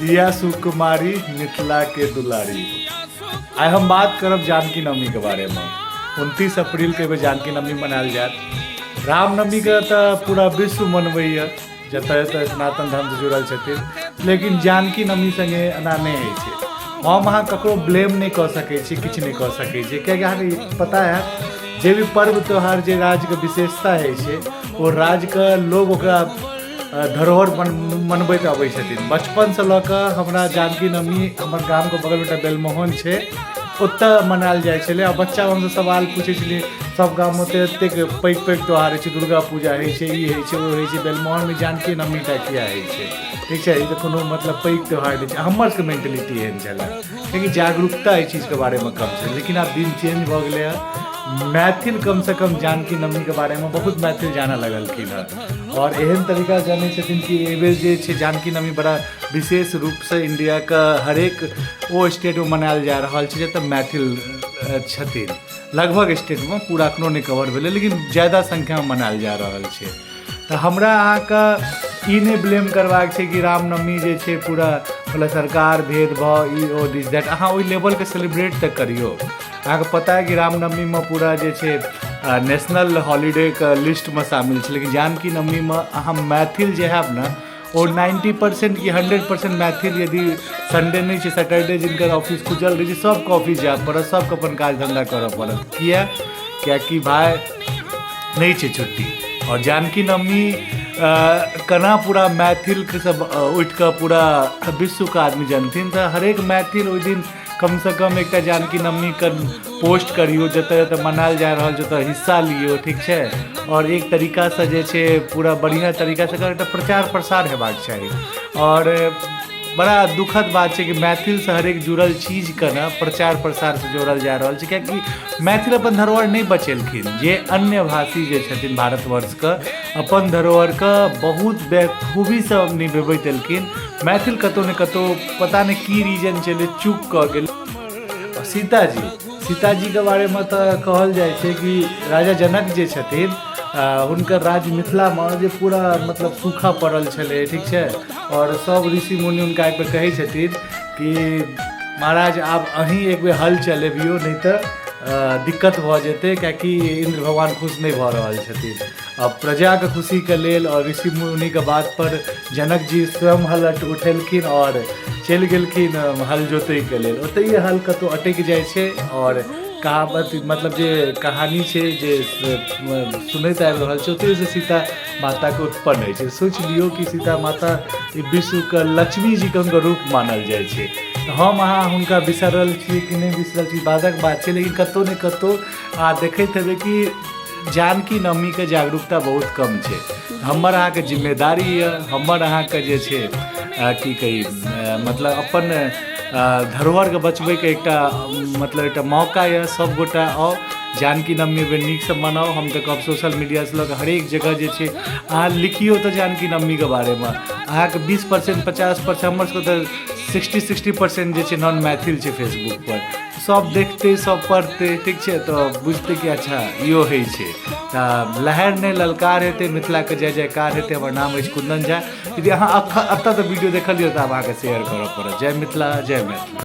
सिया सुकुमारी मिथिला के दुलारी। आइ हम बात करब जानकी नवमी के बारे में। 29 अप्रैल के जानकी नवमी मनायल जायत। रामनवमी के तऽ पूरा विश्व मनबैया, जतऽ जतऽ सनातन धर्मसँ जुड़ल छथिन, लेकिन जानकी नवमी सङ्गे एना नहि होइ छै। हम अहाँ ककरो ब्लेम नहि कऽ सकै छी, किछु नहि कऽ सकै छी, कियाकि अहाँके पता हैत जे भी पर्व त्योहार जे राज्यके विशेषता होइ छै ओ राज्यके लोग ओकरा धरोहर मनबैत अबै छथिन। बचपनसँ लऽ कऽ हमरा जानकी नवमी हमर गामके बगलमे एकटा बेलमोहन छै, ओतऽ मनायल जाइ छलै। आ बच्चामे हमसब सवाल पूछै छलियै, सब गाममे तऽ एतेक पैघ पैघ त्योहार होइ छै, दुर्गा पूजा होइ छै, ई होइ छै, ओ होइ छै, बेलमोहनमे जानकी नवमी टा किया होइ छै? ठीक छै, ई तऽ कोनो मतलब पैघ त्योहार नहि छै। हमर सबके मेंटलिटी एहन छलै, कियाकि जागरूकता एहि चीजके बारेमे कम छै। लेकिन आब दिन चेंज भऽ गेलै हँ। मैथिल कमसँ कम जानकी नवमीके बारेमे बहुत मैथिल जानऽ लगलखिन हँ आओर एहन तरीका जानै छथिन कि एहिबेर जे छै जानकी नवमी बड़ा विशेष रूपसँ इण्डियाके हरेक ओ स्टेटमे मनायल जा रहल छै जतऽ मैथिल छथिन। लगभग स्टेटमे पूरा एखनो नहि कवर भेलै, लेकिन ज्यादा संख्यामे मनायल जा रहल छै। तऽ हमरा अहाँके ई नहि ब्लेम करबाक छै कि रामनवमी जे छै पूरा मतलब सरकार भेदभाव ई ओ दिस that. अहाँ ओहि लेवलके सेलिब्रेट तऽ करियौ। अहाँके पता है कि रामनवमीमे पूरा जे छै नेशनल हॉलीडेके लिस्टमे शामिल छै, लेकिन जानकी नवमीमे अहाँ मैथिल जे हैब ने ओ 90% कि 100% मैथिल, यदि संडे नहि छै, सैटरडे जिनकर ऑफिस खुजल रहै छै, सबके ऑफिस जाय पड़त, सबके अपन काज धन्धा करऽ पड़त। किया? कियाकि भाय नहि छै छुट्टी। आओर जानकी नवमी केना पूरा मैथिलके सब उठि कऽ पूरा विश्वके आदमी जनथिन, तऽ हरेक मैथिल ओहि दिन कमसँ कम एकटा जानकी नवमीके पोस्ट करियौ, जतऽ जतऽ मनायल जा रहल छै ओतऽ हिस्सा लियौ, ठीक छै? आओर एक तरीकासँ जे छै पूरा बढ़िआँ तरीकासँ एकर एकटा प्रचार प्रसार हेबाक चाही। आओर बड़ा दुखद बात छै कि मैथिलसँ हरेक जुड़ल चीजके ने प्रचार प्रसारसँ जोड़ल जा रहल छै, कियाकि मैथिल अपन धरोहर नहि बचेलखिन। जे अन्य भाषी जे छथिन भारतवर्षके अपन धरोहरके बहुत बखूबीसँ निभबैत एलखिन, मैथिल कतहु ने कतहु पता नहि की रीजन छलै चूक कऽ गेल। सीताजी, सीताजीके बारेमे तऽ कहल जाइ छै कि राजा जनक जे छथिन हुनकर राज्य मिथिलामे जे पूरा मतलब सूखा पड़ल छलै, ठीक छै? आओर सब ऋषि मुनि हुनका एक बेर कहै छथिन कि महाराज आब अहीँ एक बेर हल चलेबियौ, नहि तऽ दिक्कत भऽ जेतै, कियाकि इन्द्र भगवान खुश नहि भऽ रहल छथिन। आ प्रजाके खुशीके लेल आओर ऋषि मुनिके बातपर जनक जी स्वयं हल उठेलखिन आओर चलि गेलखिन हल जोतैके लेल। ओतहिए हल कतहु अटकि जाइ छै आओर कहावत मतलब जे कहानी छै जे सुनैत आबि रहल छै, ओतहिसँ सीता माताके उत्पन्न होइ छै। सोचि लियौ कि सीता माता ई विश्वके लक्ष्मी जीके हुनकर रूप मानल जाइ छै। तऽ हम अहाँ हुनका बिसरल छियै कि नहि बिसरल छी बादक बात छै, लेकिन कतहु ने कतहु अहाँ देखैत हेबै कि जानकी नवमीके जागरूकता बहुत कम छै। हमर अहाँके जिम्मेदारी यऽ, हमर अहाँके जे छै की कही मतलब अपन धरोहरके बचबैके एकटा मतलब एकटा मौका यऽ। सब गोटा आउ, जानकी नवमी एहिबेर नीकसँ मनाउ। हम तऽ कहब सोशल मीडियासँ लऽ कऽ हरेक जगह जे छै अहाँ लिखियौ तऽ जानकी नवमीके बारेमे अहाँके 20% 50%, हमर सबके तऽ 60% जे छै नॉन मैथिल छै फेसबुकपर, सब देखतै, सब पढ़तै, ठीक छै? तऽ बुझतै कि अच्छा इहो होइ छै। तऽ लहरि नहि ललकार हेतै, मिथिलाके जय जयकार हेतै। हमर नाम अछि कुन्दन झा। यदि अहाँ एतऽ तक वीडियो देखलियै तऽ आब अहाँके शेयर करऽ पड़त। जय मिथिला, जय मैथिली।